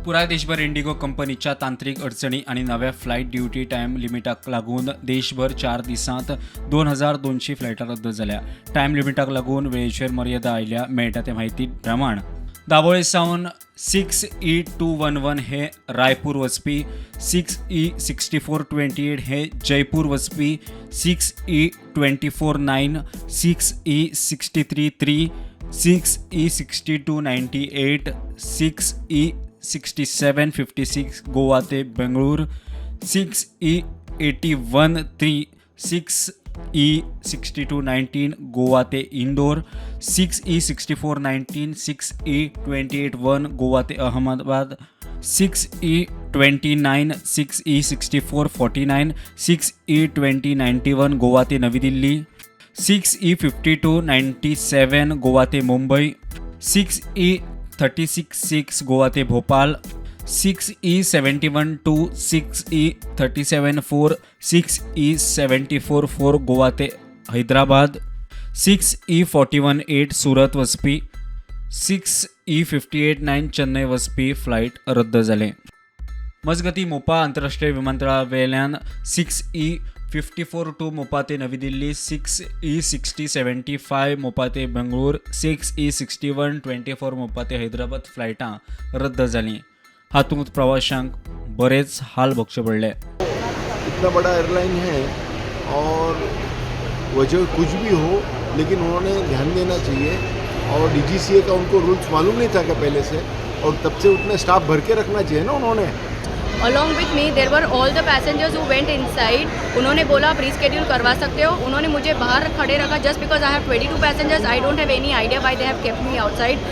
पुराय देशभर इंडिगो कंपनीच्या तांत्रिक अडचणी आनी नव्या फ्लायट ड्युटी टायम लिमिटाक लागून देशभर 4 दिसांत 2200 फ्लायटां रद्द जाल्या. टायम लिमिटाक लागून वेळेचेर मर्यादा आयल्या. मेळटा ते म्हायती प्रमाण दाबोळे सावन 6E 211 हे रायपूर वचपी, 6E 6428 हे जयपूर वचपी, 6E 249, 6E 633, 6E 6298, 6E 6756 Goa ते बेंगळूर, 6E 813, 6E 6219 Goa ते इंदोर, 6E 6419, 6E 281 Goa ते Ahmedabad, 6E 29, 6E 6449, 6E 2091 Goa ते नवी दिल्ली, 6E 5297 Goa ते मुंबई, 6E 366 Goa ते Bhopal, 6E 712, 6E 374, 6E 744 Goa ते हैदराबाद, 6E 418 Surat वचपी, 6E 589 Chennai वचपी फ्लायट रद्द जाले. मजगती, मोपा आंतरराष्ट्रीय विमानतळावेल्यान 6E 542 Mopa ते नवी दिल्ली, 6E 6075 Mopa ते बेंगळूर, 6E 6124 Mopa ते हैदराबाद फ्लायटां रद्द जालीं. हातूंत प्रवाशांक बरेच हाल भोगचे पडले. इतना बड़ा एयरलाइन है और वजह कुछ भी हो, लेकिन उन्होंने ध्यान देना चाहिए और डीजीसीए का उनको रूल्स मालूम नहीं था क्या पहले से? और तब से उतने स्टाफ भर के रखना चाहिए ना उन्होंने. Along with me there were all the passengers who went inside. उन्होंने बोला, आप रीस्केड्यूल करवा सकते हो. उन्होंने मुझे बाहर खड़े रखा just because I have 22 passengers. I don't have any idea why they have kept me outside.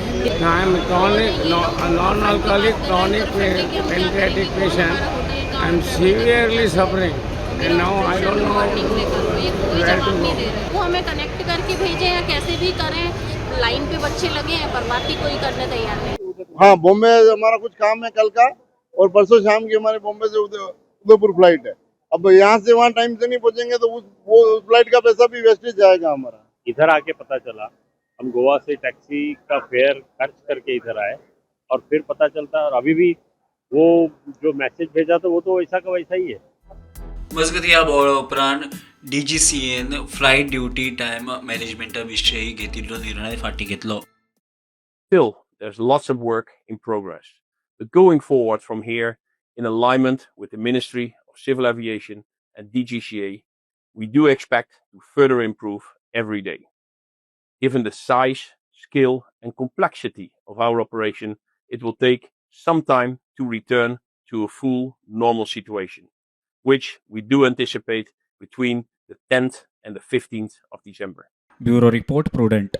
I am chronic, no, a non-alcoholic chronic pancreatic patient. I am severely suffering, and now I don't know where to go. वो हमें connect करके भेजें या कैसे भी करें. Line pay बच्चे लगे हैं पर बाकी कोई करने तैयार नहीं. हाँ, बॉम्बे हमारा कुछ काम है कल का और परसों शाम की हमारे बॉम्बे से उदयपुर फ्लाइट है. अब यहाँ से वहाँ टाइम से नहीं पहुँचेंगे तो उस वो उस फ्लाइट का पैसा भी वेस्टेज जाएगा हमारा. इधर आके पता चला, हम गोवा से टैक्सी का फेयर खर्च करके इधर आए और फिर पता चलता और अभी भी वो जो मैसेज भेजा तो वो तो वैसा का वैसा ही है. मजगती, ह्या बोवाळा उपरांत डीजीसीएन फ्लायट ड्युटी टायम मॅनेजमेंटा विशीं घेतिल्लो निर्णय फाटीं घेतलो. Still, there's lots of work in progress. But going forward from here, in alignment with the Ministry of Civil Aviation and DGCA, we do expect to further improve every day. Given the size, scale, and complexity of our operation, it will take some time to return to a full normal situation, which we do anticipate between the 10th and the 15th of December. Bureau report, prudent.